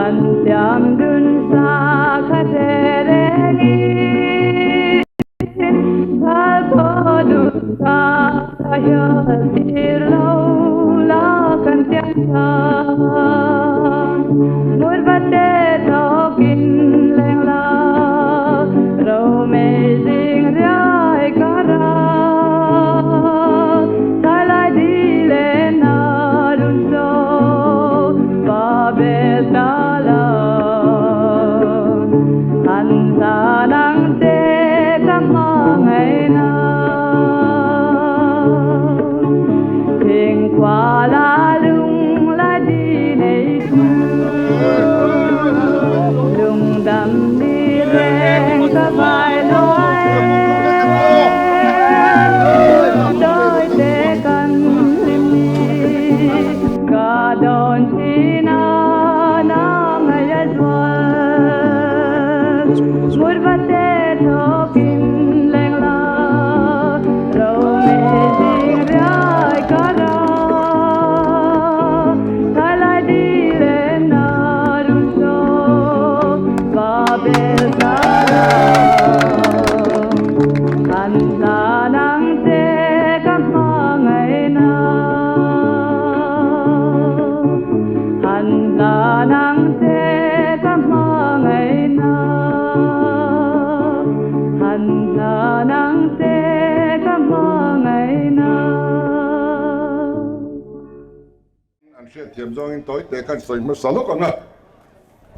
Kan siam dun sa kha hre rengin Thal khaw dun sa ka hial tir lo la kan tiang than Mut va te thawkin leng la ro mei zing riai ka ra Thai lai di le na dun so pa bel ta la Han ta nang te ka hmangaihna Thing khua la lung lai di nei chu Lung dam ni reng ka vai loai Đôi te kan hlim ni Ka dawn thin a na ngai a zual Mut va te thawkin leng la Ro mei zing riai ka ra Thai lai di len na run so Pa bel ta la Han hla nang che ka hmangaihna Han hla nang che ka hmangaihna Han hla nang che ka hmangaihna. An hriatthiam zawngin tawi te khan sawi hmasa lawk ang a.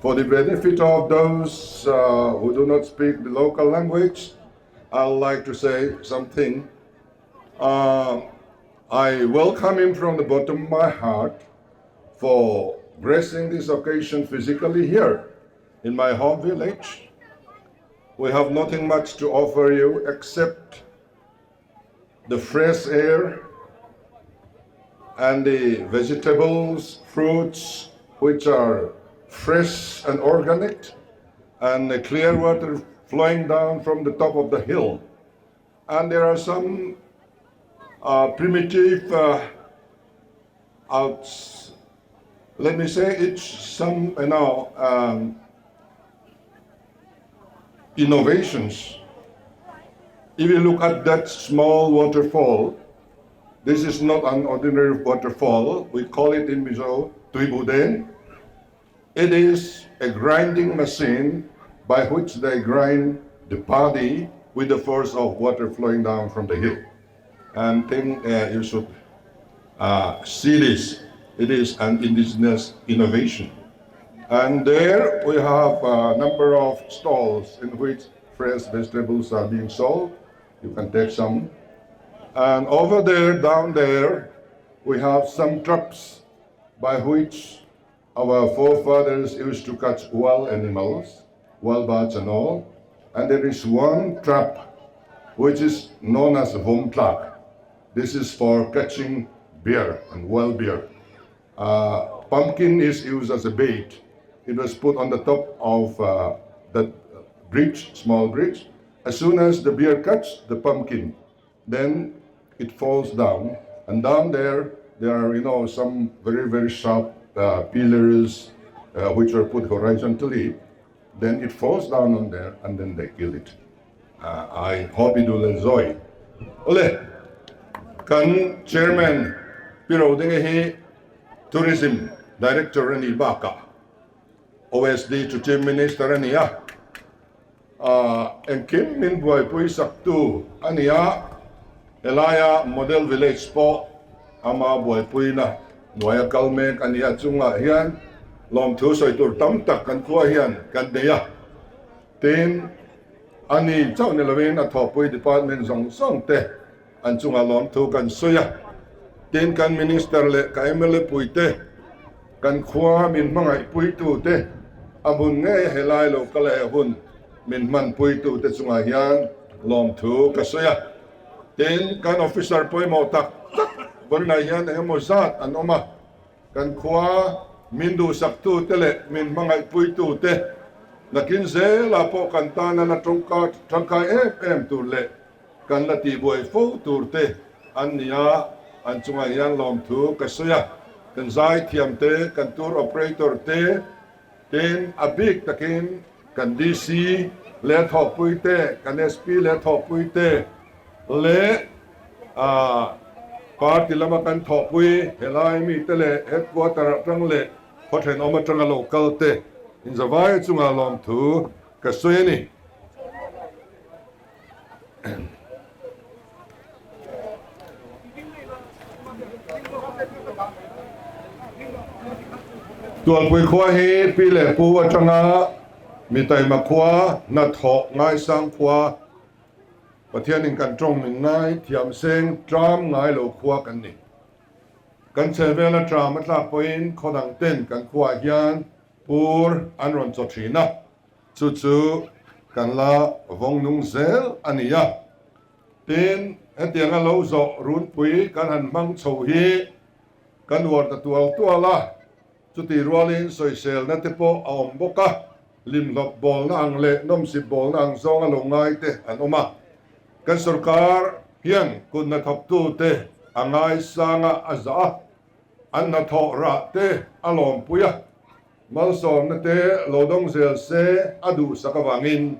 For the benefit of those who do not speak the local language, I'd like to say something. I welcome him from the bottom of my heart for gracing this occasion physically here in my home village. We have nothing much to offer you except the fresh air and the vegetables, fruits, which are fresh and organic, and the clear water flowing down from the top of the hill. And there are some primitive outs, let me say it's some, innovations. If you look at that small waterfall, this is not an ordinary waterfall. We call it in Mizo Tuibuden. It is a grinding machine by which they grind the paddy with the force of water flowing down from the hill. And think you should see this. It is an indigenous innovation. And there we have a number of stalls in which fresh vegetables are being sold. You can take some. And over there, down there, we have some traps by which our forefathers used to catch wild animals, wild birds and all. And there is one trap which is known as vomtlak. This is for catching bear and wild bear. Pumpkin is used as a bait. It was put on the top of that bridge, small bridge. As soon as the bear cuts the pumpkin, then it falls down. And down there, there are, some very, very sharp pillars which are put horizontally. Then it falls down on there and then they kill it. I hope you will enjoy. Ole, kan chairman Pi Rodinga hi Tourism Director a nih bakah OSD to Chief Minister a ni a, engkim min buaipui saktu a ni a, helaia Model Village pawh ama buaipuina hnuaia kal mek a ni a, chungah hian lawmthu sawi tur tam tak kan khua hian kan nei a, tin a ni chauh ni lovin a thawhpui department zawng zawng te an chungah lawmthu kan sawi a, tin kan Minister leh ka mla puite, kan khua min hmangaihpuitu te, a hmun ngei helai lo kal he hun min hmanpuitu te chungah hian lawmthu ka sawi a, tin kan officer pawimawh tak tak vawiinah hian engemaw zat an awm a, kan khua min duhsaktu te leh min hmangaihpuitu te nakin zelah pawh kan tana la tangkai em em tur leh Kan la tihbuai fo tur te an ni a, an chungah hian lawmthu ka sawi a, kan zaithiam te, kan tour operator te, Tin, a bik takin kan DC leh thawhpui te, kan SP leh thawhpui te leh party lama kan thawhpui helai mite leh headquarter atang leh khaw thenawm atanga lo kal te inzavai chunga lawmthu ka sawi a ni. Tualpui khua hi pi leh pu atanga mi taima khua, hnathawh ngaisang khua, Pathianin kan tawng min ngai thiam seng tram ngai lo khua kan ni. Kan chhehvel a tram a tlak pawhin khaw dang ten kan khuaah hian pur an rawn chaw thin a. Chu chu kan la vawng nung zel a ni a. Tin, hetianga lo zawh runpui kan han hmang chho hi kan uar ta tual tual a, chutih rualin sawiselna te pawh a awm bawk a, limhlawp bawlna ang leh nawmsip bawlna ang zawnga lo ngai te an awm a. Kan sorkar hian kut hnathawktute a ngaisanga a zah a, an hnathawh rah te a lawmpui a. Malsawmna te lo dawng zel se a duhsak avangin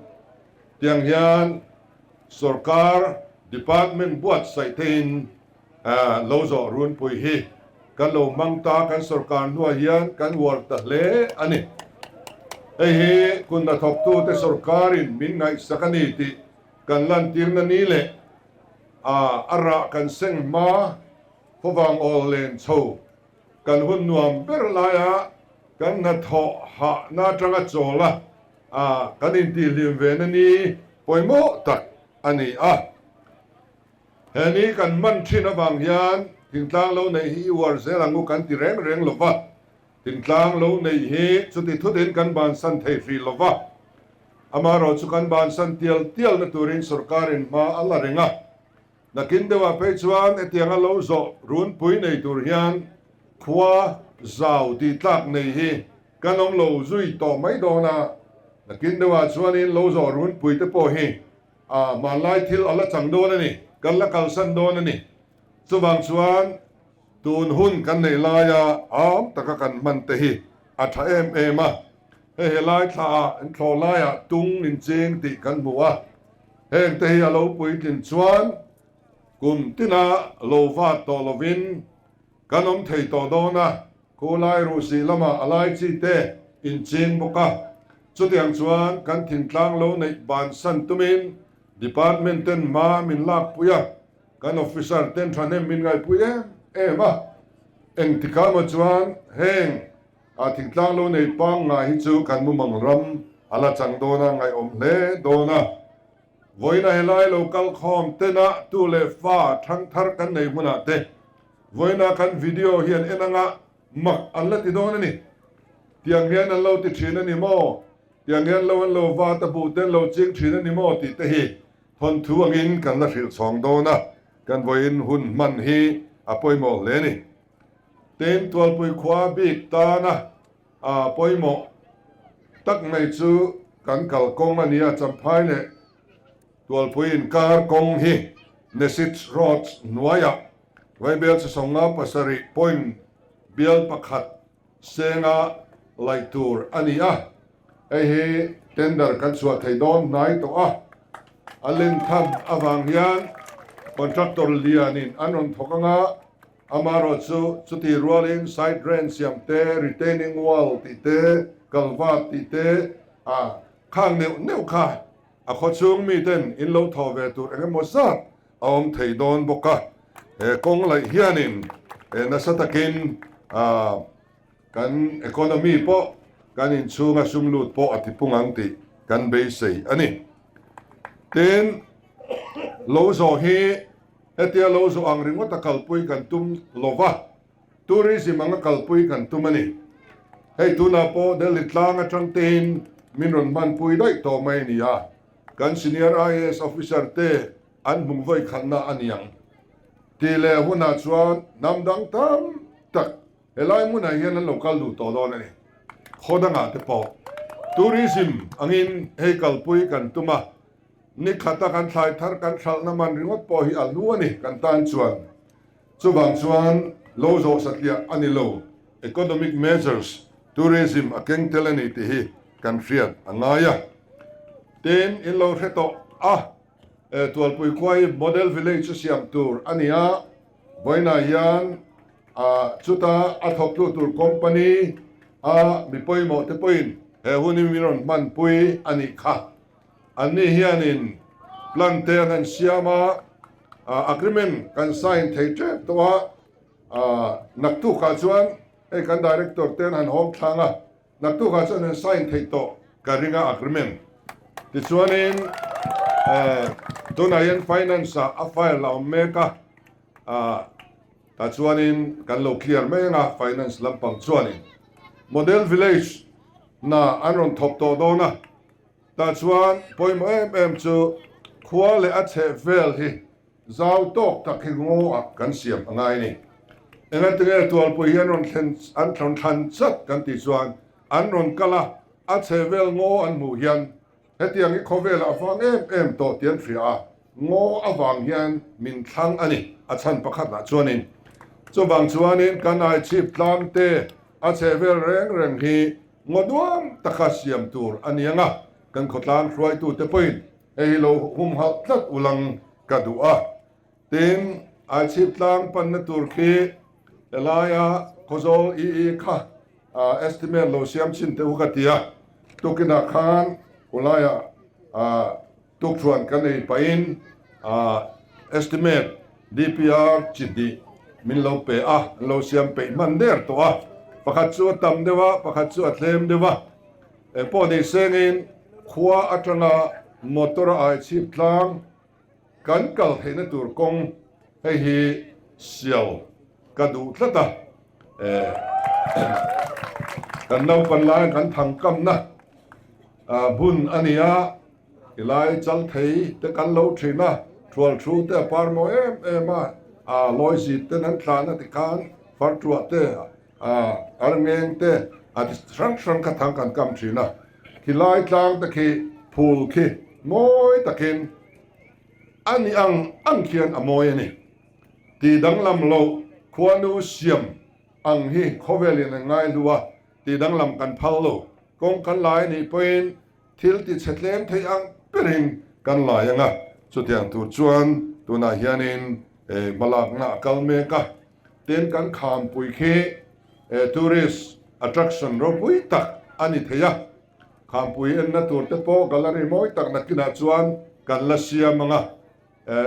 tiang hian sorkar department buatsaih theihin lo zawh runpui hi kan lo hmang ta, kan sorkar hnuah hian kan uar ta hle a ni. Hei hi kun hnathawktute sorkarin min ngaihsak a ni tih kan lantirna ni leh a rah kan seng hma khawvang awl len chho Kan hun nuam ber laia kan hnathawh hahna atanga chawl a, kan intihhlim ve na ni pawimawh tak a ni a. He ni kan man thin avang hian thingtlang lo neih hi i uar zel ang u kan ti reng reng lo va, thingtlang lo neih hi chuti thutin kan bansan thei hrih lo va, amaherawh chu kan bansan tial tial na turin sorkarin hma a la reng a. Nakin deuhah phei chuan hetianga lo zawh runpui nei tur hian khua zau tih tlak nei hi kan awm lo zui tawh mai dawn a, nakin deuhah chuanin lo zawh runpui te pawh hi a hmanlai thil a la chang dawn a ni, kan la kalsan dawn a ni. Chuvang chuan tun hun kan neih laia am taka kan hman te hi a tha em em a, hei helai thlaah an thlawh laiah tung inching tih kan hmu a. Heng te hi a lo puitlin chuan kum tina lo vat tawh lovin kan awm thei tawh dawn a, khulai ruhsih lamah a lai chi te inching bawk a. Chutiang chuan kan thingtlang lo neih bansan tumin department ten hma min lakpui a, kan officer ten thahnem min ngaihpui em em a. Engtikah maw chuan heng a thingtlang lo nei pangngai hi chu kan mumang ram a la chang dawn a, ngaihawm hle dawn a. Vawiina helai lo kal khawm tena tu leh fa thangthar kan nei hmunah te vawiina kan video hian en anga mak an la ti dawn a ni. Tiang hian an lo ti thin a ni maw? Tiang hian lo an lo vat a buh te an lo ching thin a ni maw? tih te hi thawnthu angin kan la hrilh chhawng dawn a, kan vawiin hun hman hi a pawimawh hle a ni. Tin, Tualpui khua bik tana pawimawh tak mai chu kan kalkawng a nia, Champhai leh Tualpui inkar kawng hi Nesits Road hnuaiah Vaibel Chasawng pasarih point bial pakhat senga laih tur a ni a, hei hi tender kan chhuah thei dawn hnai tawh a, a len tham avang hian contractor lianin an rawn thawk anga Amaherawh chu, chutih rualin side drain siam te, retaining wall tih te, culvert tih te, a khang neuh neuh kha a khawchhung miten in lo thawh ve tur eng emaw zat a awm thei dawn bawk a. He kawng laih hianin nasa takin kan economy pawh kan inchhunga sum lut pawh a tipung ang tih kan beisei a ni. Tin, lo zawh hi Hetia lo zawh ang ringawt a kalpui kan tum lo va, tourism anga kalpui kan tum a ni. Hei tunah pawh Delhi tlang atang tein min rawn hmanpui daih tawh mai a ni a, kan senior IAS officer te an hmung vawi khatna a ni ang tih leh hunah chuan hnam dang tam tak helai hmunah hian an lo kal duh tawh dawn a ni. Khaw dangah te pawh tourism angin hei kalpui kan tum a. Ni khata kan thlai thar kan thalhna man ringawt pawh hi a hlu a ni kan tan chuan. Chuvang chuan lo zawh satliah a ni lo, economic measures Tourism a keng tel a ni tih hi kan hriat a ngai a. Tin, in lo hre tawh a, Tualpui khua hi Model Village a siam tur a ni a, vawiinah hian chuta a thawktu tur company a mi pawimawh te pawhin he hun hi min rawn hmanpui a nih kha. Anni hianin plan te an han siam a, agreement kan sign thei tep tawh a, naktukah chuan hei kan director te an han hawng thlang a, naktukah chuan an sign theih tawh ka ring a agreement. Tichuanin tunah hian finance ah a file a awm mek a, tah chuanin kan lo clear mai ang a finance lampang chuanin model village hna an rawn thawk tawh dawn a. Tah chuan pawimawh em em chu khua leh a chheh vel hi zau tawk tak hi ngaw ah kan siam a ngai a ni. Engatinge Tualpui hi an rawn thlen an rawn thlan chat kan tih chuan an rawn kal a, a chheh vel ngaw an hmuh hian hetiang hi khawvelah a vang em em tawh tih an hria a, ngaw avang hian min thlang a ni a chhan pakhat lah chuanin. Chuvang chuanin kan aichhip tlang te a chheh vel reng reng hi Ngaw nuam taka siam tur a ni ang a, kan khawtlang hruaitute pawhin hei hi lo humhalh tlat ulang ka duh a. Tin, Aichhip tlang panna tur khi helaia Khawzawl EE kha estimate lo siam chhin teh u ka ti a, tukinah khan khulaiah Tukthuan kan ei pahin estimate DPR chi hnih min lo pe a, an lo siam peih hman der tawh a, pakhat chu a tam deuh a, pakhat chu a tlem deuh a, engpawh ni sengin khua atanga motor a ai chhip tlang kan kal theihna tur kawng hei hi sial ka duh tlat a, kan naupan lai kan thangkamna bun a ni a. Tilai chal thei te kan lo thin a, thual thu te a par mawi em em a, a lawi zit ten an tlan a tikhan fartuah te, a arngeng te, a ti hrang hrang kha thang kan kam thin a. Khilai tlang te khi phul khi mawi takin a ni ang ang khian a mawi a ni. Ti danglam loh khuanu siam ang hi khawvelin an ngai hlu a, ti danglam kan phal lo. Kawng kan lai anih pawhin Thil ti chhe tlem thei ang berin kan lai ang a, chutiang tur chuan tunah hianin hmalakna a kal mek a, tin kan khampui khi tourist attraction ropui tak a ni thei a, khampui enna tur te pawh gallery mawi tak nakinah chuan kan la siam ang a,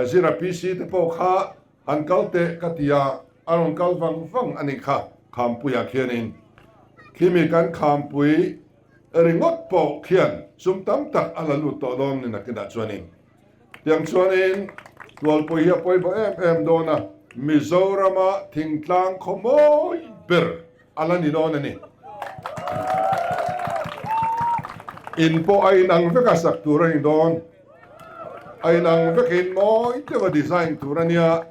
Zira PC te pawh kha han kal teh ka ti a, a rawn kal vang vang a nih kha khampuiah khianin. Khimi kan khampui ringawt pawh khian sum tam tak a la lut tawh dawn ni nakinah chuanin. Tiang chuanin Tualpui hi a pawimawh em em dawn a, Mizorama thingtlang khaw mawi ber a la ni dawn a ni. In pawh a inang vek a sak tur a ni dawn. A inang vekin mawi deuha design tur a nia.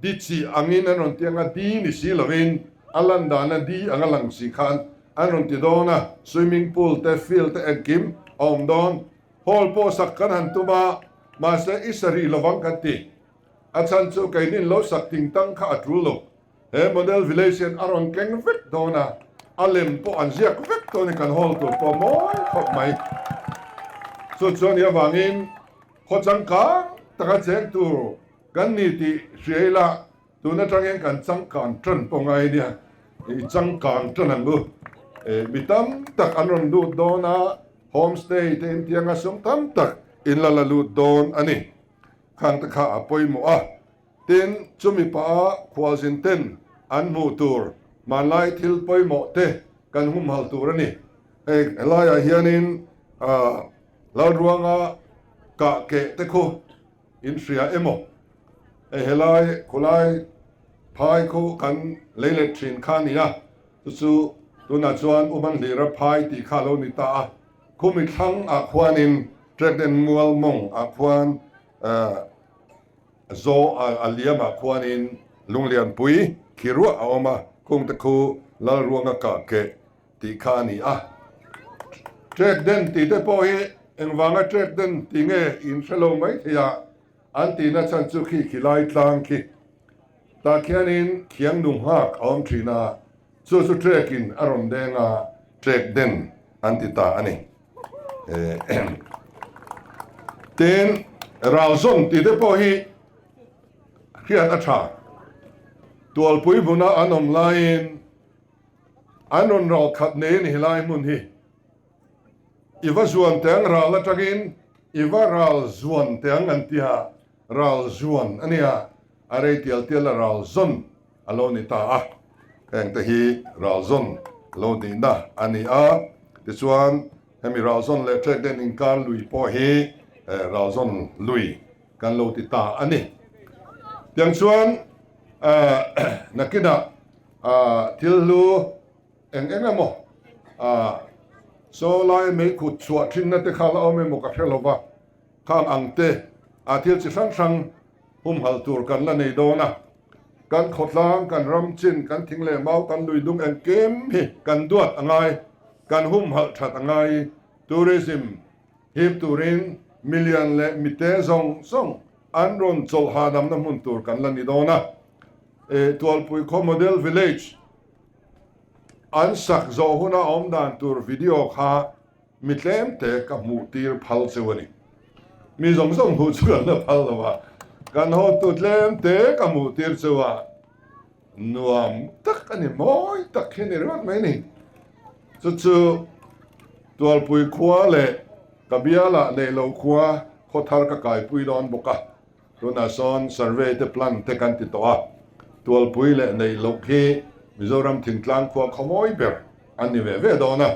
Di chi angin an rawn ti anga di ni si lovin a lan dana di anga lang si khan an rawn ti dawn a. Swimming pool te, field te engkim a awm dawn. Hall pawh sak kan han tum a, mahse i sa rih lovang kan ti. A chhan chu keinin lo sak ting tang kha a tul lo. He model village hian a rawn keng vek dawn a, a lem pawh an ziak vek dawn in kan hall tur pawh mawi khawp mai. Chu chuan i avangin khaw changkang taka cheng tur kan ni tih hria ila tun atang hian kan changkang tan pawh ngai nia, i changkang tan ang u. Mi tam tak an rawn lut dawn a, homestay te intianga sum tam tak in la la lut dawn a ni. Khang te kha a pawimawh a. Tin, chumi pah a khualzin ten an hmuh tur hmanlai thil pawimawh te kan humhal tur a ni. Hei helaiah hianin Lalruanga kah keh te khu in hria emaw? Hei helai khawlai phai khu kan lei let thin kha a ni a, chu chu tunah chuan Umanhlira phai tih kha a lo ni ta a. Khumi thlang ah khuanin Trekden mual mawng ah khuan Zaw a liamah khuanin Lunglianpui khi ruah a awm a, khungte khu Lalruanga kah keh tih kha a ni a. Trek den tih te pawh hi engvanga trek den tih nge in hre lo mai thei a, an tihna chhan chu khi khi lai tlang khi tah khianin khiang nung nghak a awm thin a, chu chu trek in a rawn deng a. Trek den an ti ta a ni. Tin, Ralzawn tih te pawh hi hriat a tha. Tualpui hmuna an awm laiin an rawn ral khat nei a ni helai hmun hi. I va zuan teh ang ral atangin i va ral zuan teh ang an tia, ral zuan a nia, a rei tial tial a ral zawn a lo ni ta a, heng te hi ral zawn lo nihna a ni a, tichuan hemi ral zawn leh tlek den inkar lui pawh hi ral zawn lui kan lo ti ta a ni. Tiang chuan nakinah thil hlu eng eng emaw saw lai meikut chhuah thinna te kha la awm emaw ka hre lova, khang ang te a thil chi hrang hrang humhalh tur kan la nei dawn a, kan khawtlang, kan ram chin, kan thing leh mau, kan lui dung engkim hi kan duat a ngai, kan humhalh that a ngai. Tourism hip turin milian leh mite zawng zawng an rawn chawlh hahdamna hmun tur kan la ni dawn a. Tualpui khaw Model Village an sak zawh huna awm dan tur video kha Mi tlemte ka hmuh tir phal cheu a ni. Mi zawng zawng hmuh chu kan la phal lo a, kan hawtu tlemte ka hmuh tir cheu a, nuam tak a ni, mawi tak hi a ni ringawt mai a ni. Chu chu Tualpui khua leh ka bialah neihloh khua khawthar ka kaipui dawn bawk a, tunah sawn survey te plan te kan ti tawh a, Tualpui leh neihloh khi Mizoram thingtlang khua khawmawi ber an ni ve ve dawn a.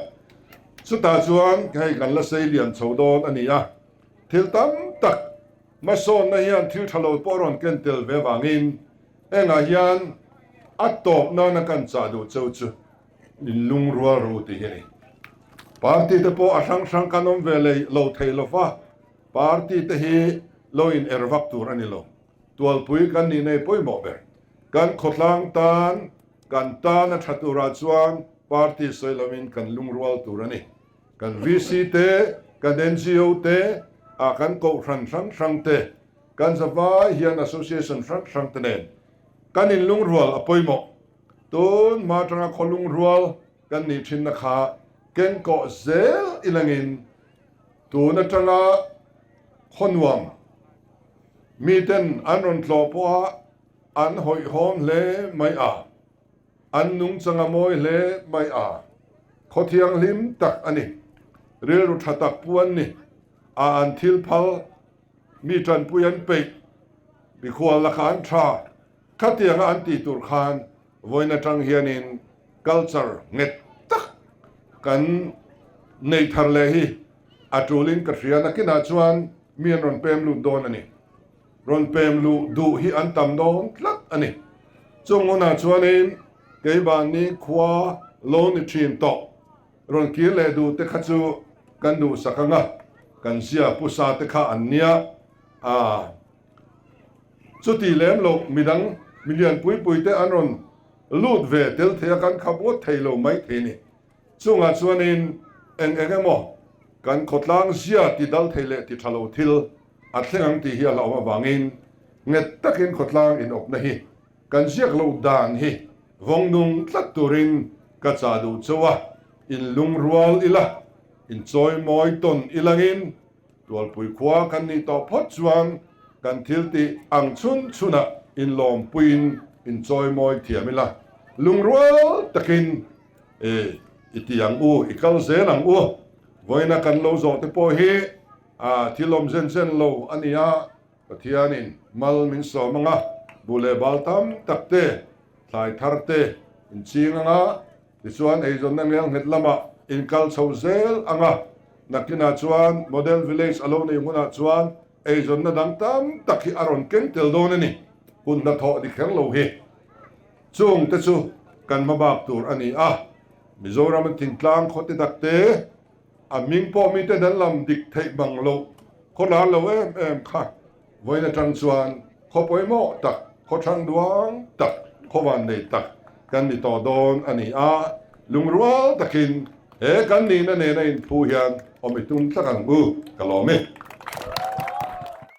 Chutah chuan hei kan la sei lian chho dawn a ni a, thil tam tak hmasawnna hian thil tha lo pawh a rawn ken tel ve avangin hengah hian a tawp nana kan chah duh cheu chu in lungrual ru tih hi a ni. Party te pawh a hrang hrang kan awm ve leh lo thei lo va, party te hi lo in er vak tur a ni lo. Tualpui kan nih nei pawimawh ber. Kan khawtlang tan Kan tan a tha turah chuan party sawi lovin kan lungrual tur a ni. Kan VC te, kan NGO te, ah kan kohhran hrang hrang te, kan zavai hian association hrang hrang te nen kan inlungrual a pawimawh. Tun hma atanga khaw lungrual kan nih thinna kha kenkawh zel ilangin tun atanga khaw nuam miten an rawn tlawh pawha An hawihhawm hle mai a, an nungchang a mawi hle mai a, khaw thianghlim tak a ni. Rilru tha tak pu an ni a, an thil phal, mi tanpui an peih, mikhual lakah an tha. Khatianga an tih tur khan vawiin atang hianin culture nghet tak kan neih thar leh hi a tulin ka hria. Nakinah chuan mi an rawn pem lut dawn a ni. Rawn pem luh duh hi an tam dawn tlat a ni. Chung hunah chuanin keimahni khua lo ni thin tawh rawn kir leh duh te kha chu kan duhsak ang a, kan zia pusa te kha an nia a. Chuti lem loh midang milian pui pui te an rawn lut ve tel thei a, kan khap ngawt thei lo mai thei a ni. Chungah chuanin eng eng emaw kan khawtlang zia ti dal thei leh ti tha lo thil a thleng ang tih hi a hlauhawm avangin nghet takin khawtlang inawpna hi kan ziak loh dan hi vawng nung tlat turin ka chah duh chauh a, in lungrual ila, in chawimawi tawn ilangin Tualpui khua kan nih tawh phawt chuan kan thil tih ang chhun chhunah inlawmpuiin in chawimawi thiam ila, lungrual takin i ti ang u, i kal zel ang u. Vawiina kan lo zawh te pawh hi A thil awm zen zen lo a ni a, Pathianin mal min sawm ang a, buh leh bal tam tak te, thlai thar te in ching ang a, tichuan eizawnna ngelnghet lamah in kal chho zel ang a, nakinah chuan Model Village a lo nei hunah chuan eizawnna dang tam tak hi a rawn keng tel dawn a ni, hun hnathawh ni kher lo hi. Chung te chu kan hmabak tur a ni a, Mizoram thingtlang khawte tak te, A hming pawh mite dan lam dik theih bang loh khaw lar lo em em kha vawiin atang chuan khaw pawimawh tak, khaw thang duang tak, khaw van nei tak kan ni tawh dawn a ni a, lungrual takin he kan nihna nena inphu hian awm i tum tlat ang u, ka lawm e.